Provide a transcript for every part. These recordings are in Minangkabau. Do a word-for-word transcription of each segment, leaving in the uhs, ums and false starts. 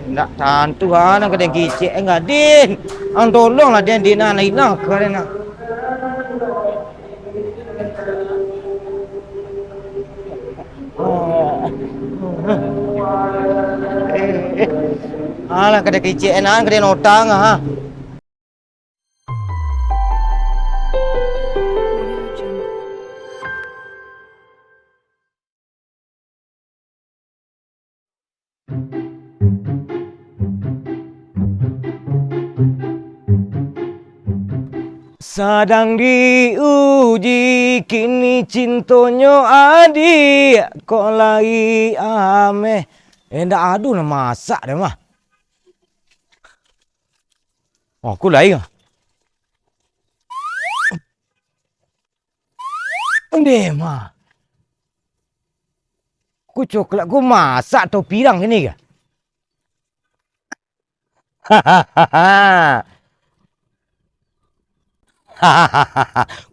Ndak tantu, ah, nan ka den kicek, eh, gadin. Ang tolonglah den, den nan ilang ka den, ah. Alah, ka den kicek, eh, nan ka den otang, ah. Sadang diuji kini cintonyo adiak, kok lai ameh. Eh, ndak ado nan masak deh mah. Oh, aku lai ah. Ondeh mah. Ku coklat ku masak atau pirang kini ka?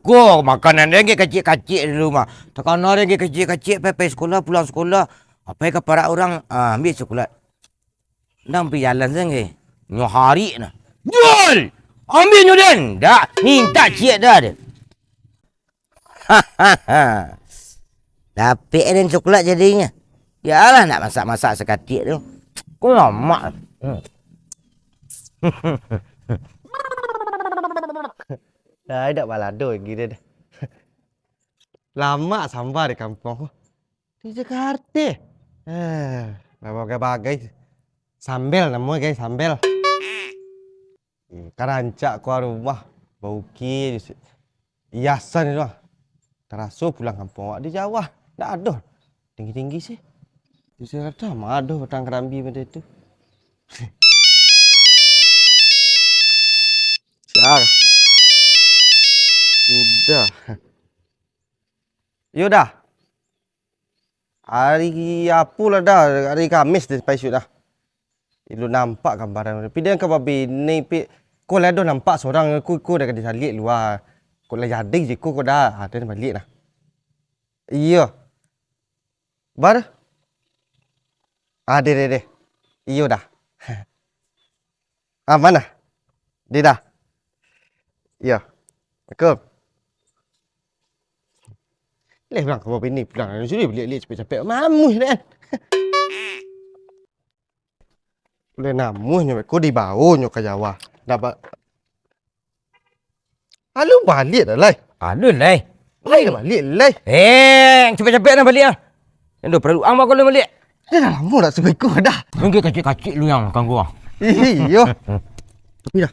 Ko makanan den kecik-kecik dulu mah. Takana den kecik-kecik, pai, pai sekolah, pulang sekolah, apai ka parak urang, ah, ambiak coklat. Nang pi jalan sajo, nyo harik nah. "Jul! Ambiak nyo den!" "Ndak, mintak ciek dah," den. Dapek den coklat jadinyo. Yalah, nak masak-masak sakatiak tu. Ko lamak. Hmm. Dah, dak balado lagi dah. Lamak samba di kampuang ko. Di Jakarta. Eh, babagai-bagai. Sambel namo, gai, sambel. Hmm, ka rancak ko rumah, baukia, hiasan tu lah. Taraso pulang kampuang awak di Jawa, ndak ado tinggi-tinggi sih. Di Jakarta mah ado batang karambi macam tu. Sial. Udah. Yo dah. Ari apo lah dah, ari Kamis deh paisuak dah. Ilun nampak gambaran, tapi den ka babini, pi, ko lah doh nampak sorang, ko, ko dah ka disaliak lua. Ko lah jadi je ko, ko dah, ah, den baliak lah. Iyo. Bar? Ah, deh, deh, deh. Iyo dah. Aman lah. Deh dah. Iyo. Assalamualaikum. Leh pulang ka babini pulang. Suruh baliak-liak capek-capek. Mamuah dah kan. Leh namuahnyo ko dibaonyo ka Jawa. Dapat. Alun baliak dah, lai. Alun, lai. Lai dah baliak, lai. Eh, capek-capek nah baliak ah. Yang dah paralu ang bakal baliak. Dah lamo dak sabiko dah. Mungkin kacik-kacik lu yang ganggu ah. Iyo. Tapi dah.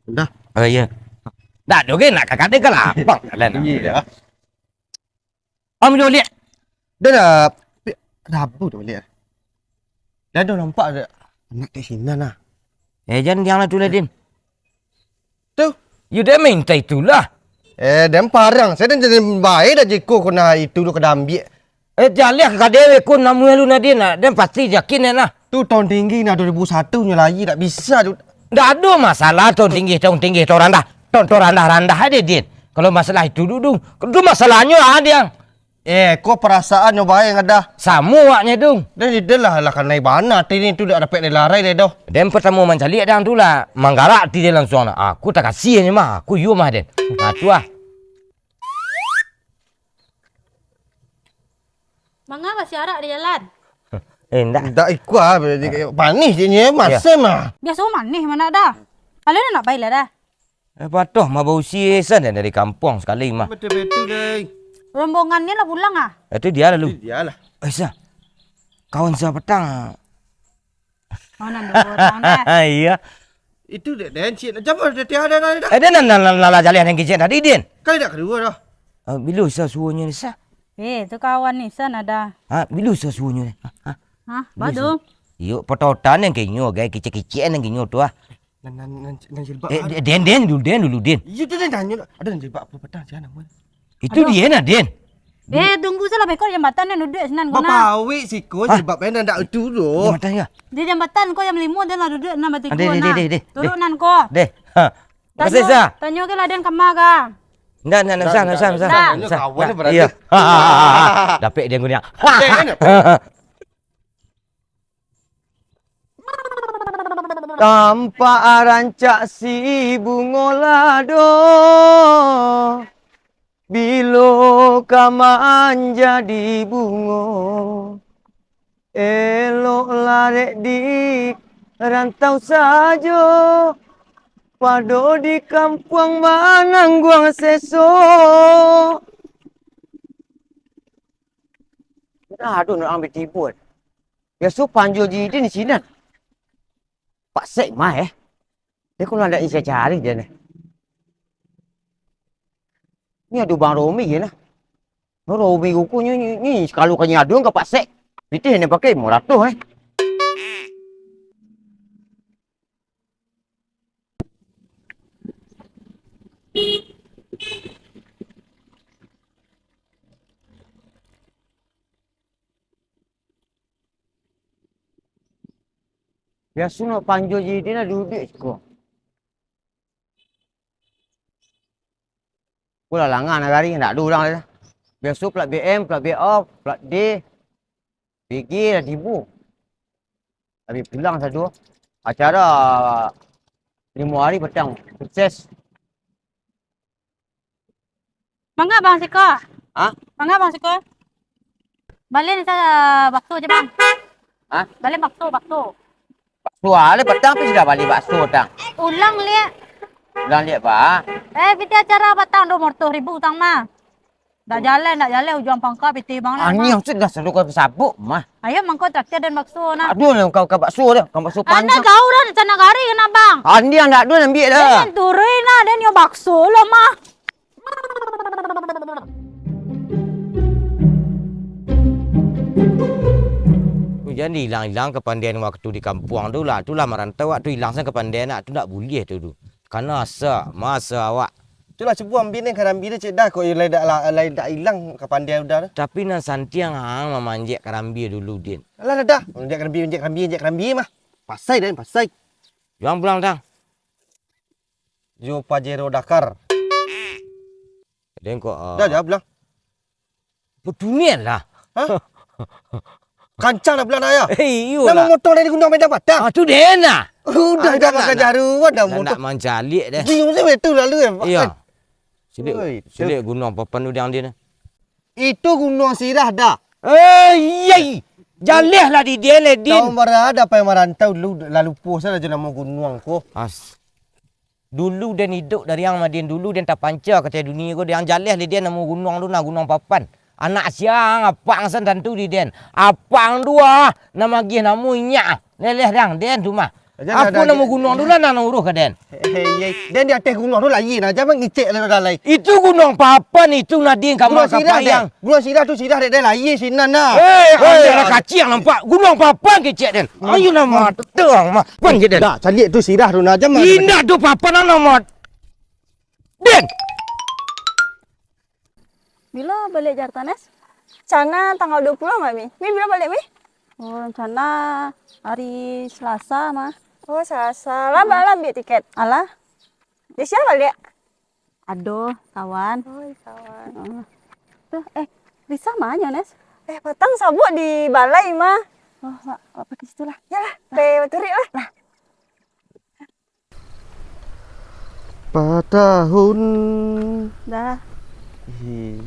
Dah. Oh, iya. Dah, joget nak kakak dia ke lapang. Jalan. Iya. Am, jo liak. Dah, dah. Rabu dah baliak. Dah, dah nampak dah. Anak kat sinan lah. Eh, jan diang lah tu lah, Din. Tu. Yo, dia minta itulah. Eh, dan parang. Saya dah jadi baik dah jiko kena itu tu kena ambil. Eh, jaleh ka dewe kun namuah lu nadin, ah. Dan pasti yakin, eh, nah. Tu tahun tinggi nah, dua ribu satu nyo lai, tak bisa tu. Ndak ado masalah tahun tinggi, tahun tinggi, tahun randah. Tahun, tahun randah, randah aja, Din. Kalau masalah itu, Dudung. Itu masalahnyo, ah, Diang. Eh, ko perasaan nyo bae yang ada. Samo awaknyo, Dung. Dan ide lah, lah kanai bana, ati ni tu dak dapek dilarai deh doh. Den pertamo mancaliak Diang tu lah, manggarak ati dia langsung nah. Aku tak kasih nyo mah, aku yo mah, Den. Nah, tu ah. Manga basiarak di jalan? Eh, ndak. Ndak ikua, panih je nyo, masam ah. Biaso manih mah nak dah. Kalau nak pai lah dah. Eh, patoh mah bausia san dari kampuang sakali mah. Betul-betul, deh. Rombongan ni lah pulang ah. Itu dia lalu. Itu dia lah. Eh, sa. Kawan sa petang. Oh, nan dua urang dah. Iya. Itu dek den, cik. Jam dah tiada dah, dah. Eh, dia nan, nan, nan, nan, nan jaleh nan kicik tadi, Din. Kali dah kedua dah. Ah, bilo sa suonyo ni, sa? Eh, tu kawan ni, san ada. Ha, bilo sa suonyo ni? Ha, ha. Hah, badu. Iyo, pototan yang kinyo, gai kicik-kicik yang kinyo tu ah. Nan, nan, nan, nan jilbab. Eh, ah. Den, den dulu, den dulu, Din. Iyo, tu den tanyo lah. Ada nan jilbab apa petang, siapa nama? Itu dia nah, Din. Eh, tunggu salah, beko jambatan nan duduk sinan ko nah. Bapawik siko, ha? Jilbab nan ndak itu doh. Jambatan ka? Di jambatan ko yang limo, den lah duduk nan batigo nah. Deh, deh, deh, deh. Turun nan ko. Deh. Ha. Makasih, Sa. Tanyo ke lah den kama ka. Ndak, ndak, ndak usah, ndak usah, ndak usah. Ndak. Ndak usah. Kawan berarti. Iya. Dapek dia guna. Deh, kan? Ha. Tampak rancak si bungo lado, bilo ka manjadi bungo. Elok larek di rantau sajo, pado di kampuang manangguang seso. Nah, aduh, nak ambil tibo. Biaso Panjo Jidin di sinan. Pak Sek mah, eh. Dia kalau ndak isi cari dia ni. Ni ado Bang Romi je nah. Bang Romi kuku ni, ni, ni kalau kanyi aduan ka Pak Sek. Pitih ni pakai lima ratus, eh. Biaso nak Panjo Jidin lah duduak siko. Pulang langah nagari, ndak ado urang lai. Biaso plat B M, plat B O, plat D, B G lah tibo. Tapi pulang sado. Acara limo hari patang, sukses. Manga bang siko? Hah? Manga bang siko? Balen sa bakso je bang. Hah? Balen bakso, bakso. Bakso ale patang tu sudah bali bakso tang. Ulang liak. Ulang liak ba. Eh, piti acara patang do morto ribu tang mah. Dak jaleh, dak jaleh ujuang pangka piti bang lah. Ani mah. Yang sudah selalu kau sabuk mah. Ayo mangko traktir dan bakso nah. Aduh, kau kau bakso dah, kau bakso panjang. Anak kau dah cana gari kena bang. Ani yang nak dulu ambil dah. Dan turun lah, dan yo bakso lah mah. Tu jan diilang-ilang kapandian waktu di kampuang tu lah. Tu lah marantau wak tu ilang san kapandian nak tu ndak buliah tu tu. Kana asa, masa awak. Tu lah cubo ambi ni, karambia ni cek dah kok lai dak la-, lai dak ilang kapandian udah tu. Tapi nan santiang ang mamanjek karambia dulu, Din. Alah dah dah. Manjek karambia, manjek karambia, manjek karambia mah. Pasai dah, pasai. Juang pulang dah. Jo Pajero Dakar. Den kok, ah, dah, dah, bilang. Betunian lah. Hah? Kancang dah bilang ayah. Eh, iyo lah. Nak mamotong dari Gunung Medan Patang. Ah, tu den lah. Udah, ah, dah makan jaruan dah, dah motor. Nak mancaliak dah. Cium je betul lalu, eh, Pak. Iya. Silik, oi, silik Gunung Papan tu yang dia ni. Itu Gunung Sirah dah. Eh, iya. Jaleh lah di dia, Ledin. Tahu marah ada apa yang marantau dulu, lalu puas saja nama gunung ko. As. Dulu den iduik dari ang mah, Din, dulu den tapanca ka ateh dunia ko, den jaleh lai den namo gunuang tu nah, Gunuang Papan. Anak sia ang, apak ang san tantu di den. Apak ang tu ah, nan magiah namo inyak ah. Leleh dang den tu mah. Apo namo gunuang tu lah nan uruih ka den. Eh, eh, eh, den di ateh gunuang tu lah, iye nah, jan mangicek lah, lah, lah. Itu Gunuang Papan itu, Nadin, ka Gunuang Sirah, kapayang. Gunuang Sirah tu Sirah dek den lahia sinan nah. Eh, eh, ada lah kaciang nampak. Gunuang Papan kecek den. Hmm. Ayo nama terang mah. Pan je den. Dah, caliak tu Sirah tu nah, jam mana? Indak tu Papan nama. Den. Bila balik Jakarta, Nes? Cana tanggal dua puluh mah, Mi. Mi bila balik, Mi? Oh, rencana hari Selasa mah. Oh, Selasa. Lah, hmm, baa lah ambiak tiket? Alah. Di sia baliak? Ado kawan. Oh, kawan. Heeh. Tuh, eh, Risa ma nyo, Nes? Eh, patang sabuik di balai mah. Oh, wak, wak pai ka situ lah. Yalah, pai baturuik lah. Lah. Patahun. Dah. Ih.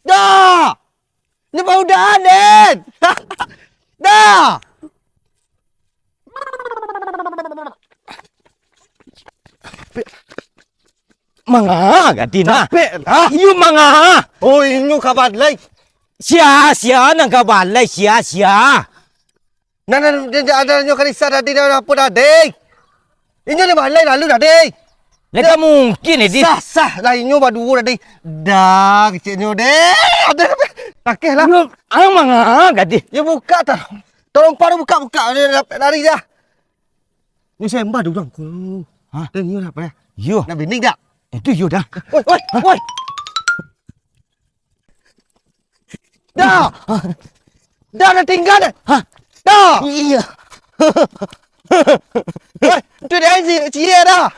Dah! Nyo paudahan, Den! Dah! Manga, Gadin, ah? Capek lah. Iyo, manga. Oh, inyo ka balai. Sia, sia, nan ka balai, sia, sia. Nah, nah, den, den, adanyo ka Risa tadi, dah, apo tadi? Inyo di balai lalu tadi. Lah, tak mungkin, eh, Din. Sah, sah lah inyo baduo tadi. Dah, keceknyo, deh. Dah, dah, dah. Takeh lah. Yo, ang manga, Gadih. Yo, buka tah. Tolong paru buka, buka. Dia dah lari dah. Ni sembah dulu, Angku. Hah? Dan inyo dah apa ya? Yo. Nak bini dah? Itu yo dah. Woi, woi, woi. Dah! Dah, dah tinggal dah! Hah? Dah! Iya. Woi, tu dah si, si dah.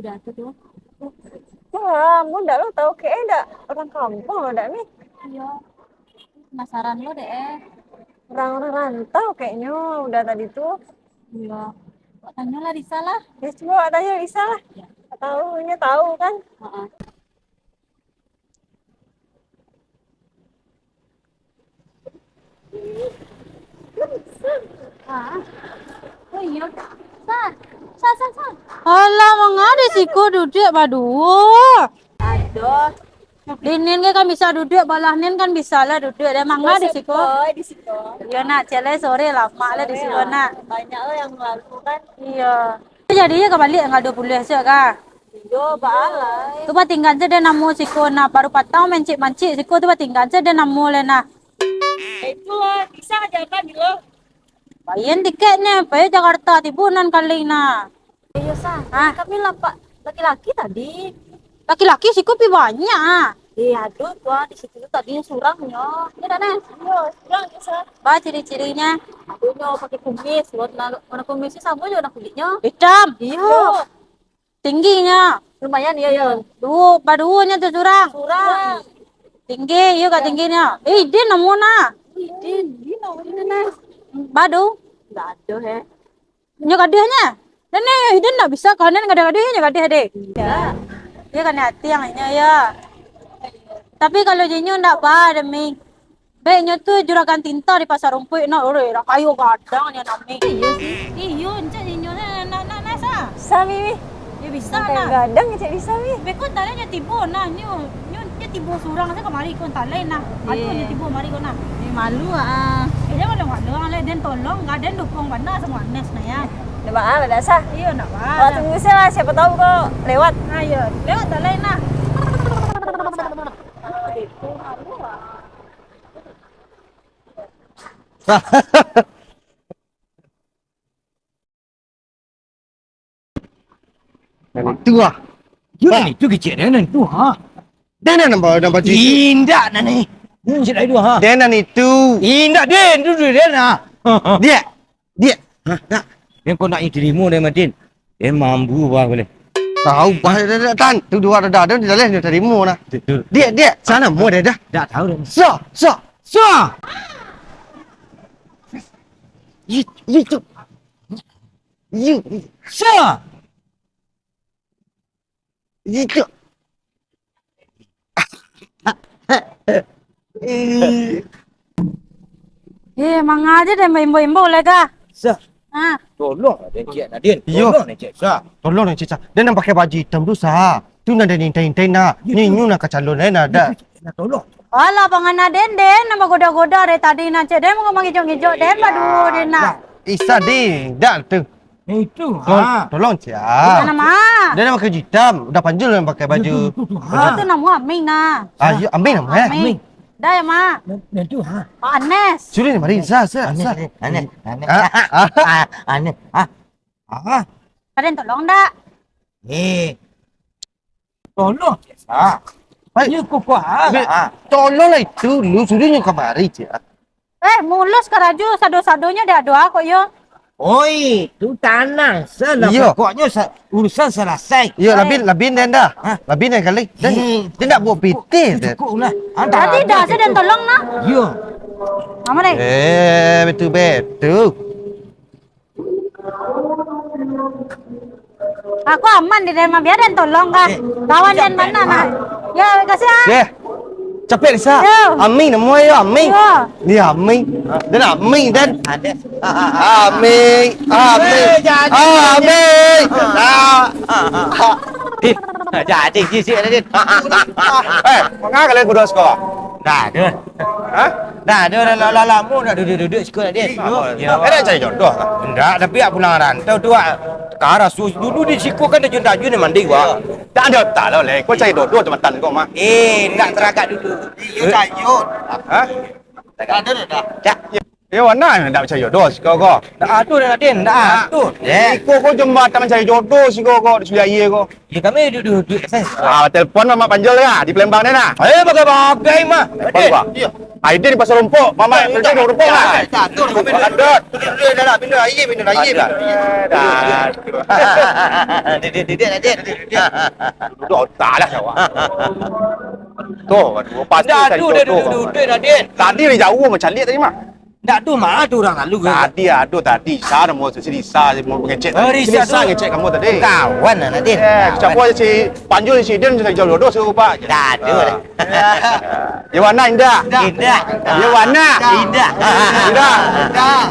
Dah tu tu. Wah, ambo ndak lo tahu, kayaknya ndak orang kampung lo, ndak ni? Iyo. Penasaran lo dek eh. Orang-orang rantau kayaknya udah tadi tu. Iyo. Wak tanyo lah Risa lah. Ya, cuba wak tanyo Risa lah. Iyo. Tahu, inyo tahu kan? Heeh. Ah. Oh iyo. Sa, sa, sa, sa. Alah, manga di siko duduak baduo? Aduh. Di nin kan bisa duduak, balah nin kan bisa lah duduak. Dah manga di siko. Di siko. Iyo nak, ciek lai sore lamak lah di siko nak. Banyak lo yang lalu kan. Iyo. Jadi yo ka baliak tanggal duo puluah esok ka? Iyo, baalai. Tu batinggan se den namo siko nak, baru patang mancik-mancik siko tu batinggan se den namo lai nah. Eh, itulah, bisa aja kan, Dilo? Bayan tiketnyo, payo Jakarta, tibo nan kali nah. Iyo, Sa. Hah? Kami lapak laki-laki tadi. Laki-laki siko pi banyak ah. Eh, aduh, tuan, di situ tu tadi surang nyo. Iyo, dak, Nes? Iyo, surang nyo, Sa. Ba ciri-cirinyo? Aduh, nyo pakai kumis, warna, warna kumisnyo samo jo warna kulitnyo. Hitam? Iyo. Tingginyo? Lumayan, iyo, iyo. Duo, baduonyo tu surang. Surang. Tinggi, iyo ka tingginyo. Eh, Idin namo nah. Idin, Idin namo Idin, Nes? Badu. Ndak ado, eh. Nyo gadih nyo. Dan ni Idin ndak bisa, kanan gadih-gadih nyo gadih deh. Indak. Iyo kan hati yang inyo yo. Tapi kalau jinyo ndak ba demi. Baiknyo tu juragan tinta di Pasar Rumpuik nak, ore, urang kayo gadang nyo nami. Iyo sih. Iyo, encak jinyo nak, nak, nak, nak, Sa. Sa, Mi, Mi. Yo bisa nak. Gadang encak bisa, Mi. Beko tadi nyo tibo nah, nyo, nyo, nyo tibo surang se kamari ko, entah lai nah. Aduh, nyo tibo mari ko nah. Eh, malu ah. Eh, jangan dong, dong, lai den tolong, ka den dukung bana samo Anes nah ya. Ndak baa, ndak sah. Iyo, ndak baa. Wak tunggu se lah, siapo tahu ko lewat. Nah, iyo, lewat dah lain nah. Nan itu ah. Yo, nan itu kecek dia, nan itu ha. Dia nan nambah, nambah cucu. Indak nan ni. Cek dah itu ha. Dia nan itu. Indak dia, itu dia, dia nah. Dia. Dia. Ha, nak. Yang kau nak diterima dia, Martin. Dia mampu bah boleh. Tahu bah dia, dia, dia, tan. Tu dua ada, ada di dalam dia terima nah. Betul. Dia, dia. Sana mau dia dah. Tak tahu dah. Sa, sa, sa. Itu, itu. Yu. Sa. Itu. Eh, manga aja deh, imbau-imbau lah, kah? Sa. Ah. Tolong lah, den, cek, Nadin. Iyo. Tolong, den, cek, Sa. Tolong, den, cek, Sa. Den nan pakai baju hitam tu, Sa. Tu nan den intai-intai, nak. Iyo, tu. Nyo, nyo nak ka calon, eh, nak, dak. Iyo, tu, cek, nak tolong. Alah, pangana den, den, nan bagoda-goda dari tadi, nak, cek, den, mau mangijok-ngijok, den, baduo, den, nak. Lah. Isa, den, dak tu. Eh, itu, Tol-, ha. Tolong, cek. Bukan nama. Dia dah pakai baju hitam, udah panjul yang pakai baju. Itu, itu, itu, ha. Oh, tu nama Aming, nah. Ah, iyo, Aming nama, eh? Aming. Dah ya, Mak. Dan, dan tu, ha. Pak Anes. Sudah ni, mari. Sa, sa, Anes, sa. Anes, Anes, Anes. Ah, ah, ah. Ah, Anes, ah. Ah. Kalian tolong dak? Eh. Tolong, cek, Sa. Hai. Iyo, kok, kok, ha. Be-, ha. Tolonglah itu, lu suruh nyo kamari, cek. Eh, mulus karajo sado-sadonyo dak ado kok yo. Oi, tu tanang, Sa, lah. Iyo. Pokoknyo sa-, urusan salasai. Iyo, oi. Labin, labin den dah. Ha? Labin den kali. Den, eh, den dak buek pitih, cukup, den. Cukup lah. Ha, tadi dah, sa den tolong nah. Iyo. Mama deh. Eh, betul, betul. Aku aman di dalam, biar den tolong kah. Oke. Lawan den mana, nah. Ya, makasih ah. Deh. Capek, Sa. Yo. Aming namo yo, Aming. Yo. Ni Aming. Den Aming, den. Ada. Aming, Aming. Eh, jadi. Aming. Ah. Eh, jadi kisik tadi. Eh, manga kalian kudo sekolah? Nah, tu. Hah? Nah, dia lah, lah, lah, lamo nak duduk-duduk siko tadi. Iyo. Iyo. Kan nak cari jodoh lah. Indak, tapi awak pulang rantau tu, awak ka raso dulu di siko kan tajun-tajun ni mandi, wak. Iyo. Tak ada tak lah, leh. Kau cari jodoh tematan kau mah. Eh, nak teragak dulu. Iyo, cayut. Hah? Tak ada dah. Tak. Yo, wana ndak mancari jodoh siko ko. Ndak ado doh, Raden, ndak ado. Siko ko jambatan mancari jodoh siko ko, di suluah aia ko. Yo, kami duduak-duduak sajo. Ah, telepon Mamak Panjul lah, di Palembang ni nah. Eh, bagai-bagai mah. Telepon gua. Aidin di Pasar Rumpuk, Mamak Panjul di Rumpuk lah. Ado. Duduak-duduak dah lah, minum aia, minum aia lah. Duduk, duduk, Raden. Duduk otak lah, kawan. Tu, pasti cari jodoh. Ndak ado doh duduak-duduak, Raden. Tadi dari jauah mancaliak tadi mah. Ndak ado mah, ado urang lalu ko. Tadi ado tadi, Isa namo si Risa, mau ngecek tadi. Si Risa ngecek kamu tadi. Kawan lah, Raden. Eh, siapo si Panjul, si Din, si Jal Dodo, si Uba. Ndak ado lah. Yo wana indak? Indak. Yo wana? Indak. Indak.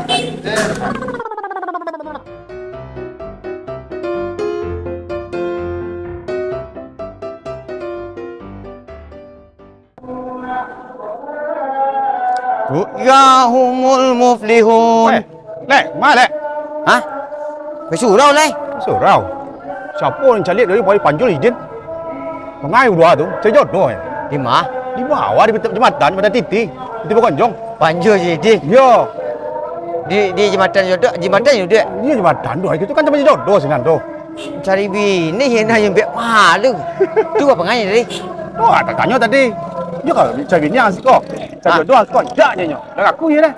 Ru'yahumul muflihun. Weh, Lek, ma, Lek? Hah? Pai surau, Lai. Surau? Siapo nan caliak dari Panjul Idin? Mangai urang tu, cari jodoh, eh. Di ma? Di bawah, di jambatan, jambatan titi. Titi Bagonjong. Panjul Idin? Iyo. Di, di jambatan jodoh, jambatan jodoh? Iyo, jambatan tu, itu kan tempat jodoh sinan tu. Cari bini, yo, nah, yo, biak malu. Tu apo nganyo tadi? Oh, tak tanyo tadi. Yo, kalau cari bini, asiko. Cari jodoh, asiko. Jak je nyo. Dah ngaku, yo, dah.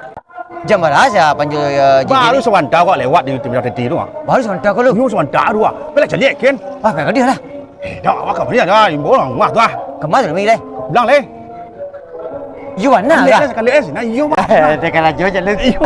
Jam bara sia Panjul, yo, Jidin? Baru sabanta kok lewat di Timur Titi tu, ah. Baru sabanta kok lu? Yo, sabanta tu, ah. Bela caliak, Ken. Ah, kagak dia lah. Eh, dah, awak kamari dah. Imbau lah, rumah tu, ah. Kamari dulu, Lai. Pulang, Lai. Yo, mana lah? Sekali, eh, sini, yo, Mak. Dia kan laju je lu. Iyo.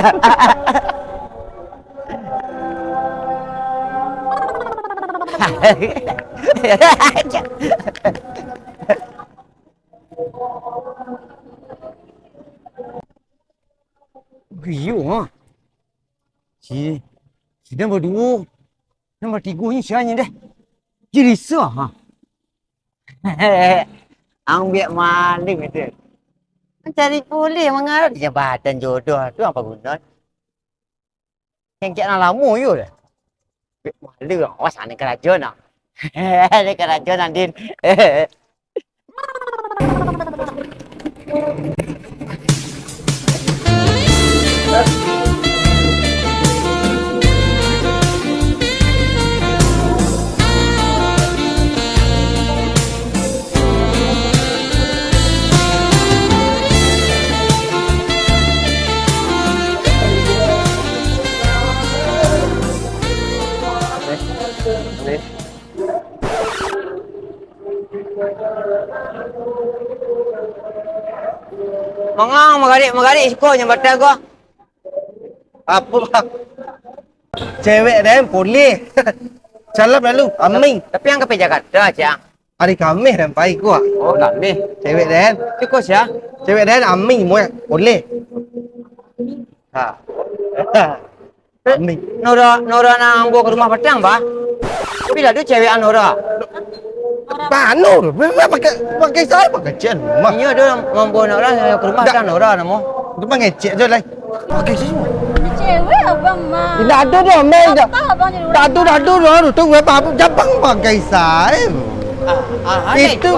Iyo, ha. Si, si nan baduo, nan batigo ni sia nyo deh. Jadi sa, ha. Ang biak maling itu. Mancari pulih mangarah di jambatan jodoh tu apo guno? Ngecek nan lamo yo lah. Malu, awas, ane karajo nah. Ane karajo nah, Din. Mangang magarik-magarik siko jambatan ko. Apo, Bang? Cewek den, pulih. Salam lalu, aming. Tapi ang ka pai Jakarta, Cang? Hari Kamih den pai ko. Oh, Kamih. Cewek den. Ciko sia? Cewek den, aming, muek, pulih. Ha. Aming. Nora, Nora nan ambo ka rumah patang, bah. Tapi lah ado cewek an Nora. Panu tu, pakai, pakai saya pakai cian rumah. Inyo ado mambo Nora ka rumah patang Nora namo. Tu mangecek je lai. Pakai saya. Cewek abang mah. Indak ado doh, Mel. Apa abang jadi orang? Tak ado, tak ado doh. Tu web apa? Jabang pakai saya. Ah, ah, itu.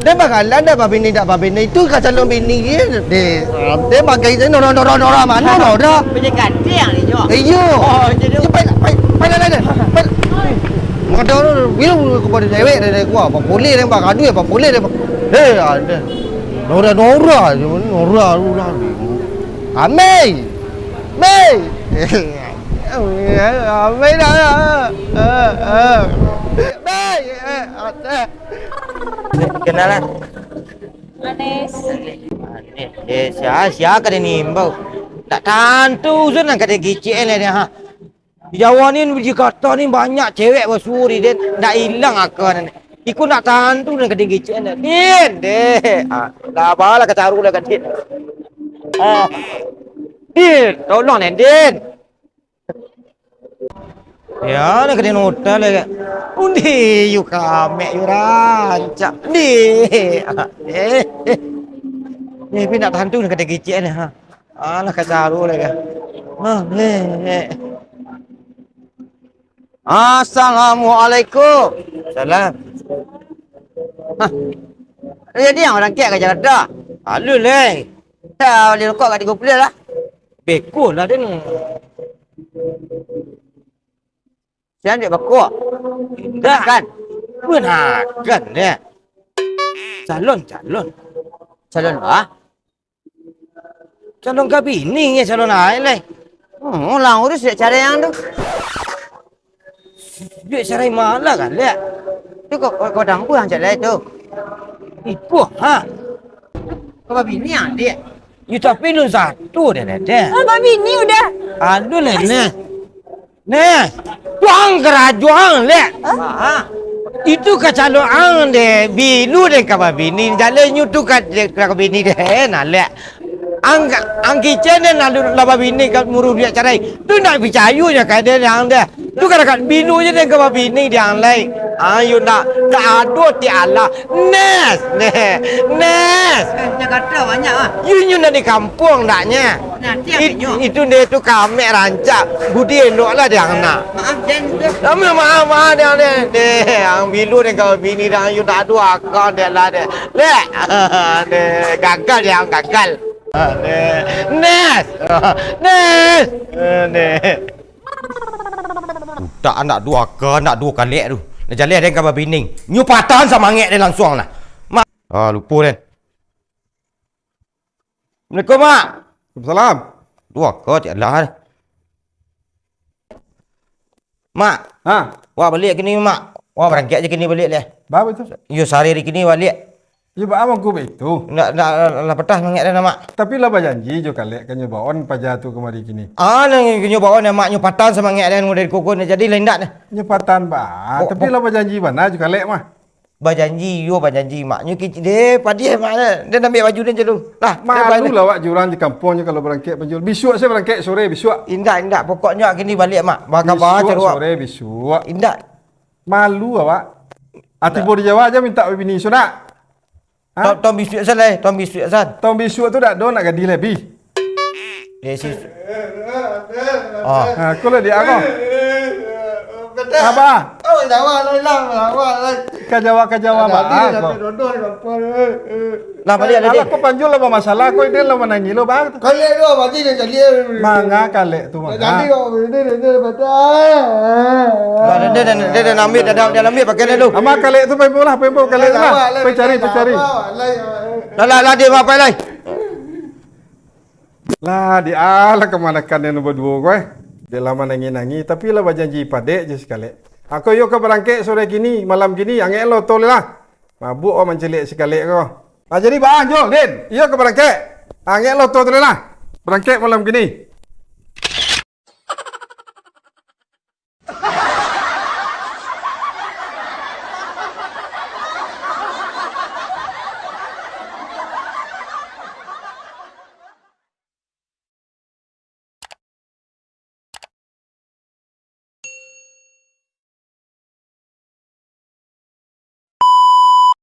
Dia bakalan dah babini, dah babini. Itu ka calon bini dia. Dia, dia pakai saya Nora, Nora, Nora. Mana Nora? Punya gading ni, Jok. Iyo. Oh, jadi. Pai, pai, pai lah, pai lah. Pai. Motor bilang kepada cewek dia, dia kuat. Apa boleh dia, apa boleh dia. Eh, ada. Nora, Nora je. Nora, Nora. Amai. Mei. Amai dah. Mei. Kenalan. Manis. Eh, sia, sia ka den imbau. Tak tantu Uzun nan ka den kicik lah dia, ha. Di Jawa ni, di Jakarta ni banyak cewek basuo di den, ndak ilang aka nan. Iko ndak tantu nan ka den kicik nan. Din, deh. Ah, lah apalah kacaru lah ka den. Ah. Din, tolong den, Din. Ya, nak kena nota lah, Kak. Undi, yu kamek, yu rancak. Undi. Eh, eh. Eh, tapi nak tahan tu, nak kata kicik ni, ha. Alah, kacau lah, Kak. Ha, eh, eh. Assalamualaikum. Salam. Ha. Jadi yang orang kek ke Jakarta? Alu, leh. Dah bali rokok kat Tigo Puluh lah. Beko lah den. Sian dek bakok. Dah kan? Pun akan dek. Calon, calon. Calon ah? Calon ka bini ye, calon ae lai. Hmm, lah urus dek cara yang tu. Dek cara malah kan, dek. Tu kok, kok, kok dangku yang cak lai tu. Ipo, ha? Kau babini ah, dek? Yu, tapi lun satu deh, dek. Ah, babini udah. Aduh, nenek. Neh, tuang karajo ang, lek. Hah? Itu kacalo ang deh, bilu deh ka babini, jalan nyu tu ka, ka babini deh, nah, lek. Ang, ang kicen deh, nak lah babini ka muruh duit carai. Tu ndak picayo nyo ka deh, ang deh. Tu kadang bilu je deh ka babini deh, ang lai. Ayo ndak, ndak ado ti alah. Nes, neh, nes. Eh, Jakarta banyak ah. Yu nyu ndak di kampuang ndaknyo. Nah, tiap It-, inyo. Itu deh tu kamek rancak. Budi elok lah deh ang nak. Maaf, Jen, tu. Lama maaf, maaf deh, deh. Deh, ang bilu deh ka babini deh, ang yu tak ado akal deh lah deh. Lek. Deh, gagal deh, ang gagal. Deh. Nes. Nes. Deh. Utak ndak ado akal, ndak ado kalek tu. Nak jaleh deh ka babini. Nyu patahan samangek deh langsuang lah. Mak. Ah, lupo deh. Assalamualaikum, Mak. Waalaikumsalam. Duo ko cik lah. Mak. Ha. Wak baliak kini, Mak. Wak barangkek se kini baliak leh. Baa tu? Iyo, sahari kini baliak. Iyo, baa mangko baitu? Ndak, ndak, lah patah samangek den, Mak. Tapi lah bajanji jo kalek ka nyo baok paja tu kamari kini. Ah, nan nyo baok, Mak, nyo patahan samangek den dari kokon, jadi lah indak deh. Nyo patahan baa, bo-, tapi bo-, lah bajanji bana jo kalek mah. Bajanji, iyo bajanji, Mak. Nyo kicik deh, padiah, Mak, deh. Den ambiak baju den dulu. Lah, malu lah awak jo urang di kampuang nyo kalau barangkek banjul. Bisuak se barangkek sore, bisuak. Indak, indak. Pokoknyo kini baliak, Mak. Bakabar bisuak caruak. Sore, bisuak. Indak. Malu awak. Ah, tibo di Jawa se mintak babini, sudah. Ha? Tong, tong bisuak san lai, tong bisuak san. Tong bisuak tu dak ado nak gadih lai, pi. Eh, si. Oh. Ha, ko lah dia ko. Apa? Oh, Jawa lai lah, Jawa lai. Ka Jawa, ka Jawa, ba ko. Lah, baliak lai. Alah, ko panjul lah bamasalah, ko ide lah manangih lo, ba. Kalek tu, abang, jadi. Manga kalek tu, manga. Jadi kok ini, ini, ini, betul. Lah, dia, dia, dia, dia ambiak, dia, dia ambiak pakai dia dulu. Ama kalek tu, pai boh lah, pai boh kalek lah. Pai cari, pai cari. Lah, lah, lah, dia mapai lai. Lah, di alah kamanakan yang nomor duo ko, eh. Dia lah manangih-nangih, tapi lah bajanji padek je sakalek. Ako iyo ka barangkek sore kini, malam kini, angek lo oto lah. Mabuak awak mancaliak sakalek ko. Ah, jadi baa, Jul, Din? Iyo ka barangkek? Angek lo oto tu lah. Barangkek malam kini.